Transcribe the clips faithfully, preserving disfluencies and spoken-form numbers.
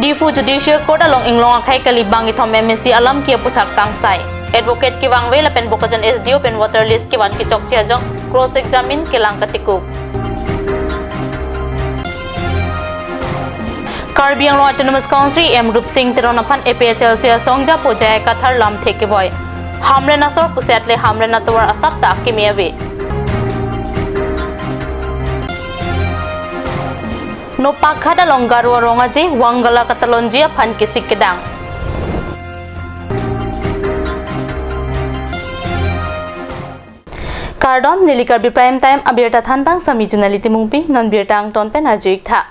Diphu Judicial Court along inglong akhei kali bang kethom M A C alam ke aputhak kangsai. Advocate kevangve lapen Bokajan S D O pen voter list kevan kechokche ajok cross examine kelang katikuk. Karbi Anglong Autonomous Council E M Rupsing Teron aphan A P H L C asong japo J I Kathar lamthe kevoi. Hamren asor pusetle hamren atovar asap ta keme ave. Nopakhat along Garo arong aje Wangala katalonji aphan kesik kedang. Kardom, neli Karbi Prime Time abirta thanpang sami Junali Timungpi, non birta angton pen arju-ik tha.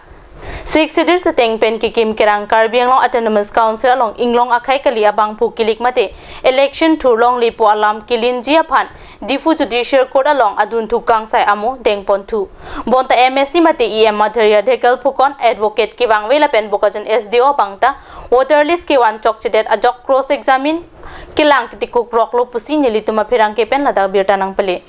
Sixth Schedule seteng pen kekim kerang Karbi Anglong Autonomous Council along inglong akhei kali abangphu kilik mate election thurlongle pu alam kelinji aphan Diphu Judicial Court along adunthu kangsai amo dengponthu. Bonta M A C mate E M Madhurya Dhekial Phukan advocate kevangve lapen Bokajan S D O abang ta voter list kevan chokchedet ajok cross examine kelang katikuk roklo pusi nelitum apherangke pen ladak birta nangpale.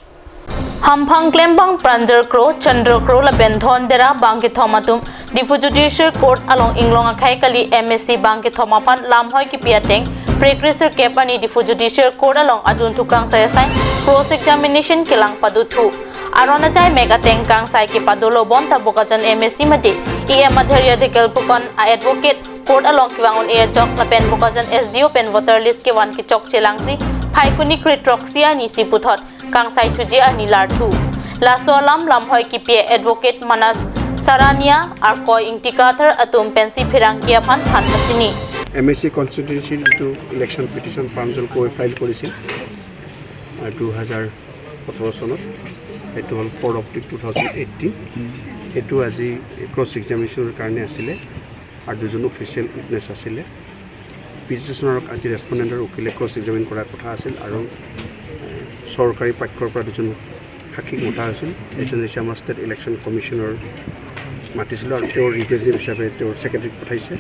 Hamphang klembang Pranjal Kro, Chandra Kro lapen Dhon Dera bang kethom atum Diphu Judicial Court along inglong akhei kali M A C bang kethom aphan lamhoi kipi ateng phrekre sirkep arni Diphu Judicial Court along adunthu kangsai asai cross examination kelang padothu. Aron ajai mek ateng kangsai kepadolo bonta Bokajan M A C mate E M Madhurya Dhekial Phukan a advocate court along kevang un-e ajok lapen Bokajan S D O pen voter list kevan kechokche langsi Phaikuni kre throksi arni si puthot kangsai thuji arni larthu. Laso alam lamhoi kipi advocate Manas Sarania arkoi Ingti Kathar atum pensi pherangke aphan than kachini. M A C constituency যিটো election petition Pranjal কোঁৱৰে file কৰিছিল, আহ, দুহেজাৰ সোতৰ চনত, সেইটো হ'ল four October two thousand eighteen. সেইটো আজি ক্ৰছ এক্সামিনেশ্যনৰ কাৰণে আছিলে আৰু দুজন অফিচিয়েল উইটনেছ আছিলে। পিটিশ্যনাৰক আজি ৰেচপণ্ডেণ্টৰ উকিলে ক্ৰছ এক্সামিন কৰাৰ কথা আছিল আৰু, এ, চৰকাৰী পক্ষৰ পৰা দুজন সাক্ষীক মতা হৈছিল। এজন হৈছে আমাৰ ষ্টেট ইলেকশ্যন কমিশ্যনাৰ মাতিছিলোঁ আৰু তেওঁৰ ৰিপ্ৰেজেণ্টেটিভ হিচাপে তেওঁৰ ছেক্ৰেটাৰীক পঠাইছে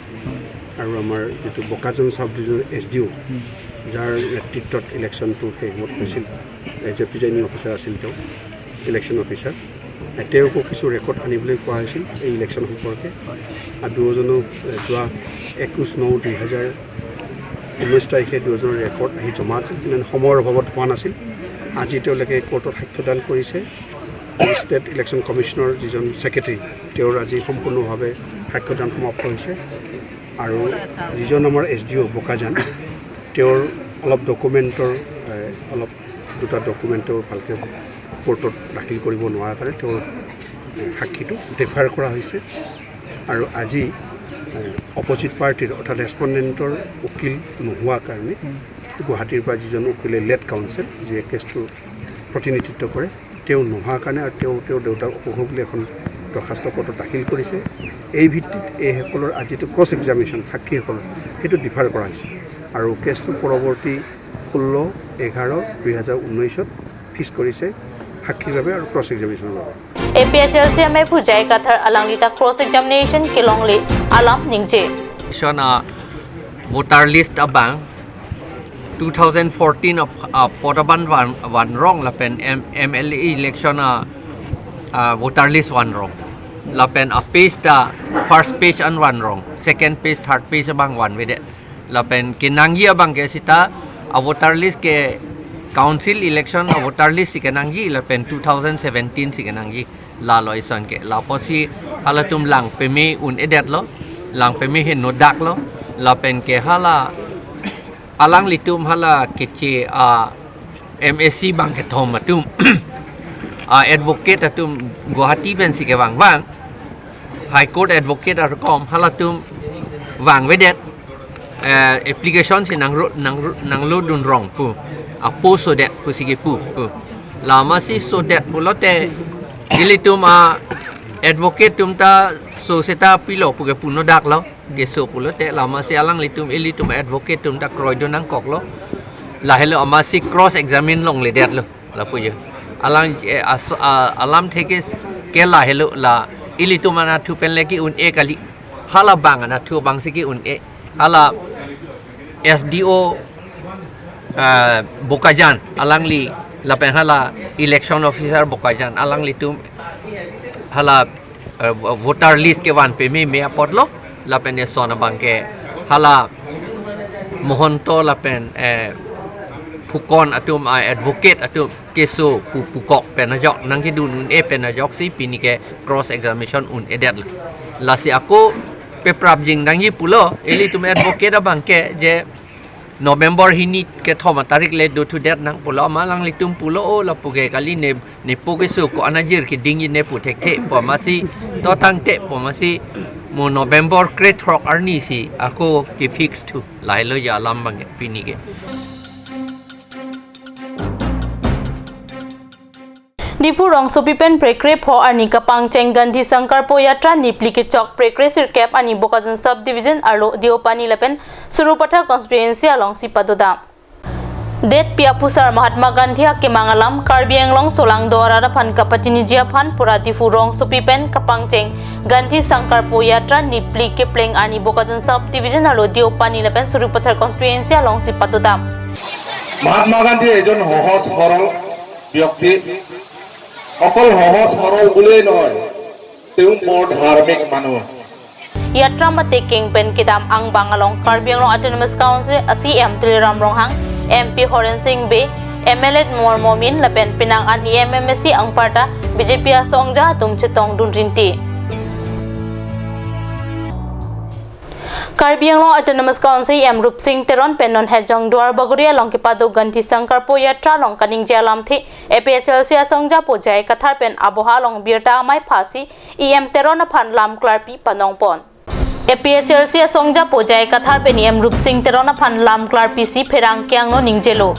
আৰু আমাৰ যিটো বোকাজান ছাব ডিভিজনৰ এছ ডি অ', যাৰ নেতৃত্বত ইলেকশ্যনটো সেই সময়ত হৈছিল, এজ এ প্ৰিজাইডিং অফিচাৰ আছিল তেওঁ, ইলেকশ্যন অফিচাৰ। এ, তেওঁকো কিছু ৰেকৰ্ড আনিবলৈ কোৱা হৈছিল এই ইলেকশ্যন সম্পৰ্কে। আৰু দুয়োজনো, এ, যোৱা একৈছ ন দুই হাজাৰ ঊনৈছ তাৰিখে দুয়োজনৰ ৰেকৰ্ড আহি জমা আছিল, কিন্তু সময়ৰ অভাৱত হোৱা নাছিল। আজি তেওঁলোকে কোৰ্টত সাক্ষ্যদান কৰিছে। ষ্টেট ইলেকশ্যন কমিশ্যনৰ যিজন ছেক্ৰেটাৰী, তেওঁৰ আজি সম্পূৰ্ণভাৱে সাক্ষ্যদান সমাপ্ত হৈছে। আৰু যিজন আমাৰ এছ ডি অ' বোকাজান, তেওঁৰ অলপ ডকুমেণ্টৰ, এ, অলপ দুটা ডকুমেণ্ট তেওঁ ভালকৈ কোৰ্টত দাখিল কৰিব নোৱাৰাৰ কাৰণে তেওঁৰ, এ, সাক্ষীটো ডিফাৰ কৰা হৈছে। আৰু আজি, এ, অপজিট পাৰ্টিৰ অৰ্থাৎ ৰেচপণ্ডেণ্টৰ উকিল নোহোৱা কাৰণে গুৱাহাটীৰ পৰা যিজন উকিলে, লেড কাউন্সিল, যিয়ে কেছটো প্ৰতিনিধিত্ব কৰে, তেওঁ নোহোৱাৰ কাৰণে আৰু তেওঁ, তেওঁৰ দেউতাক অসুখ বুলি এখন দৰ্খাস্ত কোৰ্টত দাখিল কৰিছে। এই ভিত্তিত এইসকলৰ আজিতো ক্ৰছ এক্সামিনেশ্যন সাক্ষীসকলৰ, সেইটো ডিফাৰ কৰা হৈছে আৰু কেছটো পৰৱৰ্তী ষোল্ল এঘাৰ দুই হাজাৰ ঊনৈছত ফিক্স কৰিছে সাক্ষীৰ বাবে আৰু ক্ৰছ এক্সামিনেশ্যনৰ বাবে। A P H L C amei pu J I Kathar alangli ta cross examination kelongle alam ningje. Election a voter list abang two thousand fourteen ap-, apot aban van, vanrong lapen M-, M L A election a, a voter list vanrong. Lapen a page ta first page an vanrong, second page, third page abang vanvedet. Lapen kenangji abang ke seta a voter list ke council election a voter list si kenangji lapen two thousand seventeen si kenangji. Lalo ison ke. Lapusi halatum lang peme un-edetlo, lang peme he nodaklo, lapen ke hala alanglitum hala keche a M A C bang kethom atum, a advocate atum Guwahati pensi kevang vang, High Court advocate arokom halatum vangvedet, eh, application si nanglo, nanglo, nanglo dunrong pu, apo sodet pusi kepu pu. Lama si sodet pulote ilitum a advocate atum ta so seta pilo pu kepu nodaklo, keso pulote lama si alanglitum ilitum advocate atum ta kroidun nangkoklo. Lahelo amatsi cross examine longledetlo. Lapu je. Alang, eh, as-, a-, alamthe ke, ke lahelo la ilitum anatthu pen le ke-un-e kali. Hala bang anatthu abang si ke-un-e. Hala S D O, eh, Bokajan, alangli lapen hala election officer Bokajan, alanglitum hala, eh, voter list kevan pememe apotlo. Lapen eson abang ke hala Mohanta lapen, eh, Fukan atum a-advocate atum keso pu pukok pen ajok nangkedun un-e pen ajoksi pini ke cross examination un-edet. Lasi ako peprap jing nangji pulo, ilitum advocate abang ke je November hini kethom atarik le dothudet nang pulo, amat alanglitum pulo, o lapu ke kali ne, nepo keso ko-an ajir kedingji ne pu thekthe pu amatsi, to tangte pu amatsi, mo November krethrok arni si ako ke fix thu, lahelo ya alam abang pini ke. Diphu rongsopi pen phrekre pho arni kapangcheng Gandhi Sankalpa Yatra nipli kechok phrekre sirkep arni Bokajan Sub Division arlo Deopani lapen Sarupathar constituency alongsi padodam. Detpi aphusar Mahatma Gandhi akemang alam Karbi Anglong solangdo arat aphan kapachiniji aphan pura Diphu rongsopi pen kapangcheng Gandhi Sankalpa Yatra nipli kepleng arni Bokajan Sub Division arlo Deopani lapen Sarupathar constituency alongsi padodam. Mahatma গান্ধী এজন সহজ সৰল ব্যক্তি। অকল সহজ সৰল বুলিয়েই নহয়, তেওঁ বৰ ধাৰ্মিক মানুহ। Yatra mate keng pen kedam angbong along Karbi Anglong Autonomous Council a CEM Tuliram Ronghang, MP Horen Sing Bey, MLA Nur Momin lapen penang an EM MAC anparta BJP asongja atum chetongdun rinti. Karbi Anglong Autonomous Council EM Rupsing Teron pen non Hejong Duar Bagori along kepado Gandhi Sankalpa Yatra along kaningje alamthe APHLC asongjapo J I Kathar pen aboha along birta amei phasi EM Teron aphan lam klarpi panongpon. APHLC asongjapo J I Kathar pen EM Rupsing Teron aphan lam klarpisi pherang ke-angno ningjelo.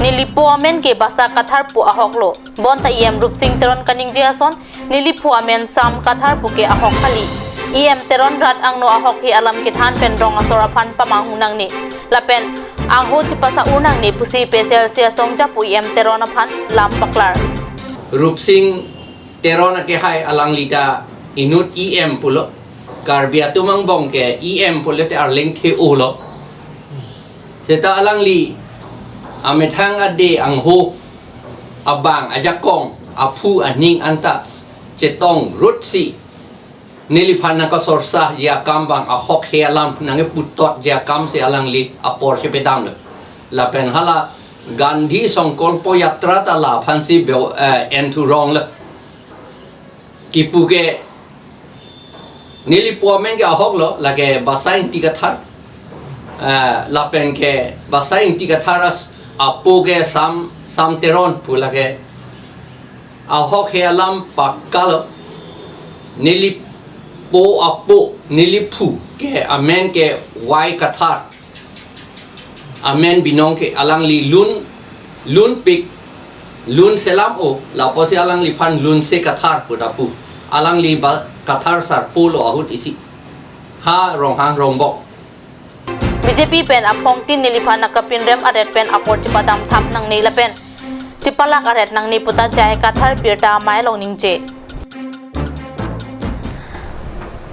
Nelipo amen ke Basa Kathar pu ahoklo. Bonta EM Rupsing Teron kaningje ason neliphu amen Sam Kathar pu ke ahok kali. EM Teron rat angno ahokhe alam kethan pen rong asor aphan pamanghu nangne. Lapen angho chepasa-u nangne pusi APHLC asongjapo EM Teron aphan lam paklar. Rupsing Teron akehai alangli ta inut EM pulo. Karbi atum angbong ke EM pulote arleng the-olo. Seta alangli amethang ade angho abang ajakong aphu aning anta chetongrutsi neliphan nangkasorsahji akam abang ahokhe alam nangkeputotji akam si alangli apor chepedamlo. Lapen hala Gandhi Sankalpa Yatra ta laphansi be-, eh, enthuronglo. Kipu ke nelipo amen ke ahoklo, lake Basa Ingti Kathar. Eh, lapen ke Basa Ingti Kathar as-, apo ke Sam, Sam Teron pu lake. Ahokhe alam pakalo. Nelipo apo, neliphu ke amen ke Y Kathar. Amen binong ke alangli lun, lunpik, lun selam-o, lapusi alangliphan Lunse Kathar pu ta pu. Alangli ba Kathar sarpo lo ahut isi. Ha Ronghang Rongbok. BJP pen aphongtin neliphan nangkapinrem aret pen apor chepadam thap nangne lapen chepalak aret nangne puta J I Kathar birta amei along ningje.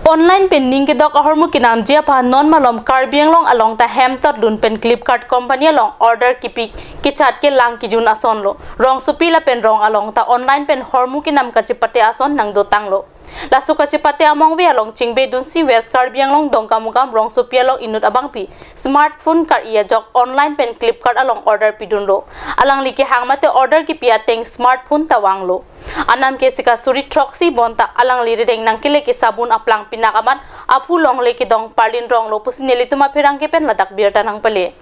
Online pen ning kedok ahormu kenamji aphan non malom Karbi Anglong along ta hem totlun pen Flipkart company along order kipi kechat kelang kejun asonlo. Rongsopi lapen rong along ta online pen hormu kenam kachepate ason nangdotanglo. Laso kachepate amongve along chingbedunsi West Karbi Anglong Dongkamukam rongsopi along inut abangpi smartphone kar-i ajok online pen Flipkart along order pidunlo. Alangli kehang mate order kipi ateng smartphone ta vanglo. Anam ke sika suri throksi bonta alangli rideng nangkele ke sabun aplang pinak amat aphu longle kedong parlin ronglo pusi nelitum apherangke pen ladak birta nangpale.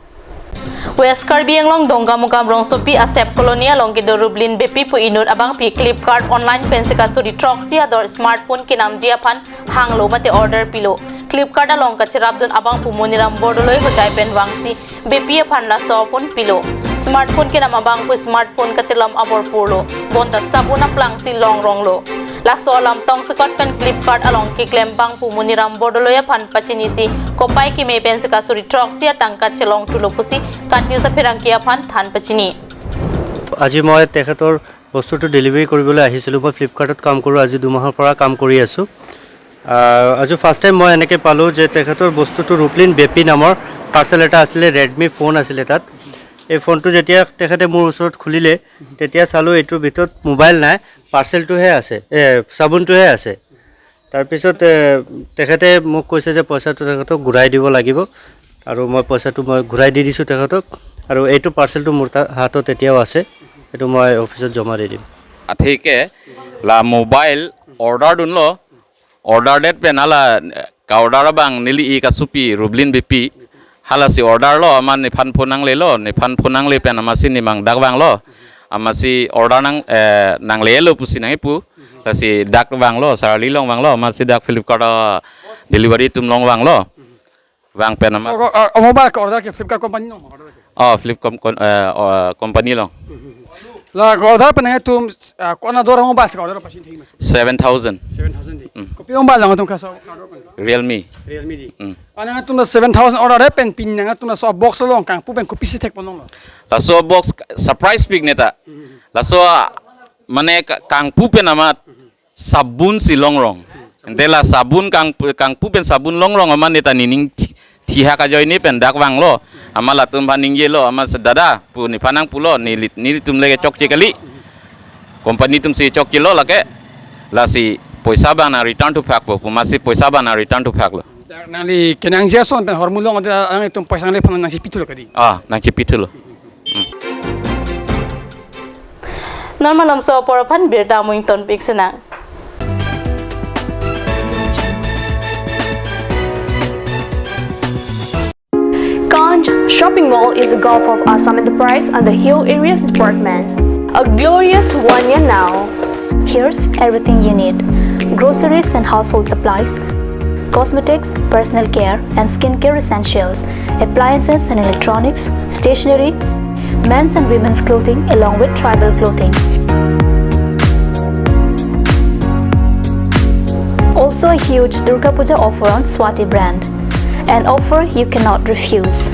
West Karbi Anglong Dongkamukam rongsopi Asep Colony along kedo Ruplin Beypi pu inut abangpi Flipkart online pen sika suri throksi ador smartphone kenamji aphan hanglo mate order pilo. Flipkart along kacherapdun abangpo Moniram Bordoloi hojai pen vangsi Beypi aphan laso apun pilo. Smartphone kenam abangpo smartphone katelom abor purlo. Bonta sabun aplangsi long ronglo. Laso alam tongsekot pen Flipkart along keklem abangpo Moniram Bordoloi aphan pachinisi kopai keme pen sika suri throksi atangka chelongthulo pusi KAT News apherangke aphan than pachini. আজি মই তেখেতৰ বস্তুটো ডেলিভাৰী কৰিবলৈ আহিছিলোঁ। মই ফ্লিপকাৰ্টত কাম কৰোঁ, আজি দুমাহৰ পৰা কাম কৰি আছোঁ। আহ, আজি ফাৰ্ষ্ট টাইম মই এনেকৈ পালোঁ যে তেখেতৰ বস্তুটো ৰূপলিন বেপী নামৰ পাৰ্চেল এটা আছিলে, ৰেডমি ফোন আছিলে তাত। এই ফোনটো যেতিয়া তেখেতে মোৰ ওচৰত খুলিলে, তেতিয়া চালোঁ এইটোৰ ভিতৰত মোবাইল নাই, পাৰ্চেলটোহে আছে, এ, চাবোনটোহে আছে। তাৰপিছত, এ, তেখেতে মোক কৈছে যে পইচাটো তেখেতক ঘূৰাই দিব লাগিব আৰু মই পইচাটো মই ঘূৰাই দি দিছোঁ তেখেতক। আৰু এইটো পাৰ্চেলটো মোৰ তা-, হাতত এতিয়াও আছে, এইটো মই অফিচত জমা দি দিম। Atheke la mobile order dunlo, order det pen hala, eh, ka-order abang neli-ik asopi Rublin Beypi. Halasi order lo, amat nephan phone nanglelo, nephan phone nangle pen amatsi nemang dak vanglo. Amatsi order nang, eh, nanglelo pusi nangkipu. Lasi dak vanglo, Sarli along vanglo, amatsi dak Flipkart, ah, delivery atum along vanglo. Vang pen amat. So, uh, mobile ka-order ke Flipkart company along order ke? Oh, Flipkart com-, con-, eh, oh, company along. La ka-order pen nangtum, uh, ko-an ador mobile si ka-order pasin thei mas? Seven thousand. Seven thousand di. Mm. Kopi mobile nangtum kaso ka-order pen? Realme. Realme di. Mm. Anang atum la seven thousand order pen pini nangtum laso box along kangpu pen kopisi thek ponlonglo? Laso box surprise pick neta. Mm. Laso, ah, mane ka-, kangpu pen amat sabun si longrong. Ante la sabun kang, kangpu pen sabun longrong amat neta nening thi-, thihak ajoine pen dak vanglo. Amat latum aphan ningjelo, amat si dada pu nephan nangpulo, neli, nelitum le kechokche kali. Company atumsi chokchelo lake. Lasi poisa abang nang return thuphakpo pu amatsi poisa abang nang return thuphaklo. Nangli kenangji ason pen ahormu along ada nangtum poisa nangliphan nangchipithulo kadi? Ah, nangchipithulo. Hmm. Non malomso apor aphan birta amu ingtonpik sinang. Kanch Shopping Mall is a Gulf of Assam enterprise under Hill Areas Department. A glorious one year now. Here's everything you need: groceries and household supplies, cosmetics, personal care and skincare essentials, appliances and electronics, stationery, men's and women's clothing along with tribal clothing. Also a huge Durga Puja offer on Swati brand. An offer you cannot refuse.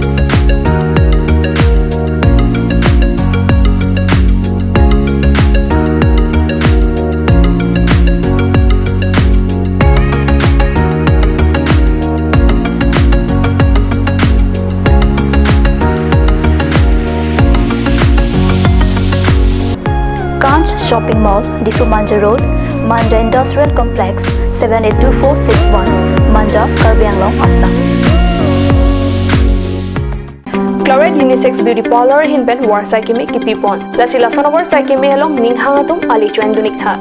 Kanch Shopping Mall, Diphu Manja Road, Manja Industrial Complex, seven eight two four six one, Manja, Karbi Anglong, Assam. Claret Unisex Beauty Parlour ahin pen varsai keme kipipon. Lasi lason avarsai keme along ning hang atum ali choendun-ik tha.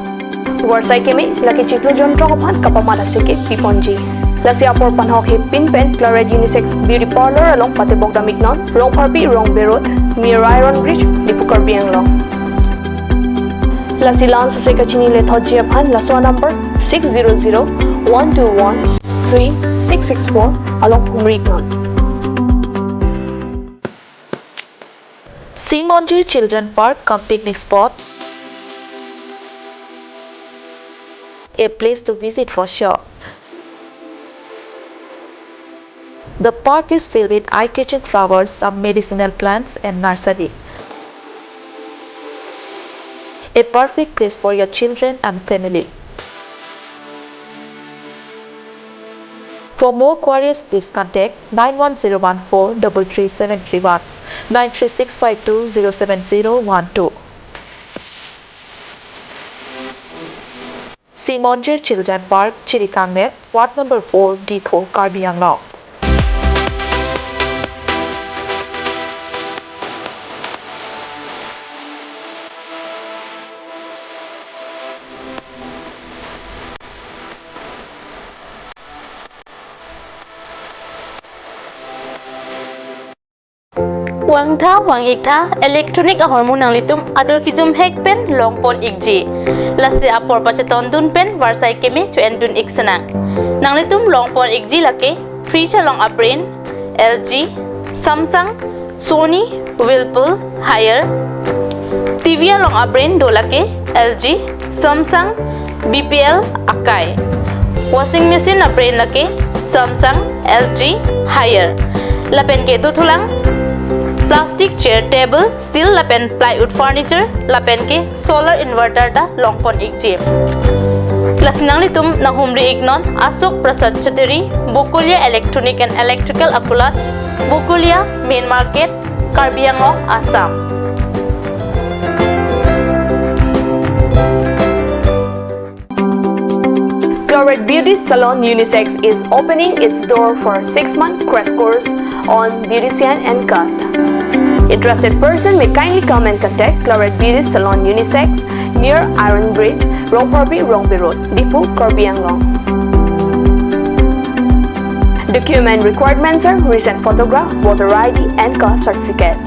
Varsai keme lake chiklo jontro aphan kapamat aseke piponji. Lasi apor panhok hepin pen Claret Unisex Beauty Parlour along patebok dam-iknon, Rongpharpi Rongbe Road, near Iron Bridge, Diphu, Karbi Anglong. Lasi la-an sose kachinine thotji aphan laso number six zero zero one two one three six six four along humri-iknon. Simonjir Children Park cum picnic spot, a place to visit for sure. The park is filled with eye-catching flowers, some medicinal plants, and nursery. A perfect place for your children and family. For more queries, please contact nine one zero one four double three seven three one, nine three six five two zero seven zero one two. Simonjir Children Park, Chirikangnet, Ward number four, Diphu, Karbi Anglong. Vangtha, vang-iktha, electronic ahormu nanglitum ador kijumhek pen longpon-ikji. Lasi apor pachetondun pen varsai keme cho-endun-ik sinang. Nanglitum longpon-ikji lake fridge along a-brand L G, Samsung, Sony, Whirlpool, Haier. T V along a-brand do lake L G, Samsung, B P L, Akai. Washing machine a-brand lake Samsung, L G, Haier. Lapen ke dothulang plastic chair, table, steel lapen plywood furniture, lapen ke solar inverter ta longpon-ikji. Lasi nanglitum nanghumri-iknon Ashok Prasad Chattery, Bokolia Electronic and Electrical Akulat, Bokolia Main Market, Karbi Anglong, Assam. Claret Beauty Salon Unisex is opening its door for six-month crash course on beautician and cut. Interested person may kindly come and contact Claret Beauty Salon Unisex near Iron Bridge, Rongphorbi, Rongbe Road, Diphu, Karbi Anglong. Document requirements are recent photograph, voter I D, and caste certificate.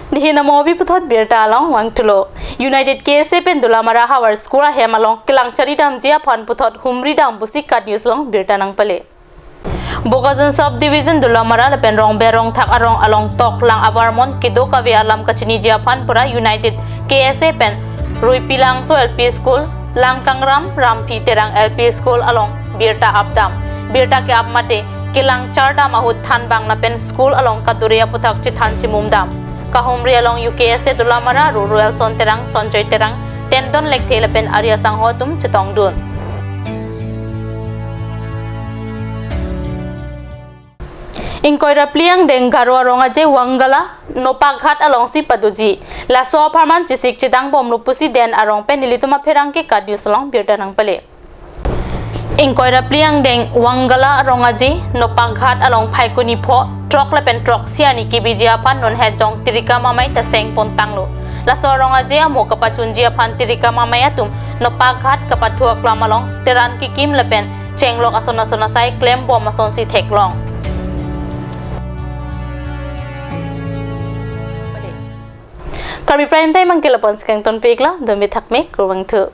Nihin amobi puthot birta along vangthulo. United K S A pen Dolamara Havar School ahem along kelang charidamji aphan puthot humridam pusi KAT News along birta nangpale. Bokajan Sub Division Dolamara lapen Rongbe Rongthak arong along toklang abarmon kedo kave alam kachiniji aphan pura United K S A pen Ruipilangso L P School, Langkangram Ramphi Terang L P School along birta apdam. Birta ke-ap mate kelang chardam ahut thanbang lapen school along kadure aphuthak chethan chemumdam. Kahumri along U K S A Dolamara Ru Ruelson Terang, Sonjoy Terang, Tendon Lekthe lapen ari asangho atum chetongdun. Ingkoi ra phli angdeng Garo arong aje Wangala Nopakghat alongsi padoji. Laso apharman chesik chedangbomlo pusi Den arong pen nelitum apherangke KAT News along birta nangpale. Ingkoi ra phli angdeng Wangala arong aje Nopakghat along Phaikuni pho throk lapen throksi arni kebiji aphan non hetjong Tirikam Amei ta sengpon tanglo. Laso arong aje amo kapachunji aphan Tirikam Amei atum Nopakghat kapathu aklam along teran kikim lapen chenglok ason ason asai klembom asonsi theklong. Karbi Prime Time angke lapu-an si kangtonpiklo, dome thakme, kurvangthu.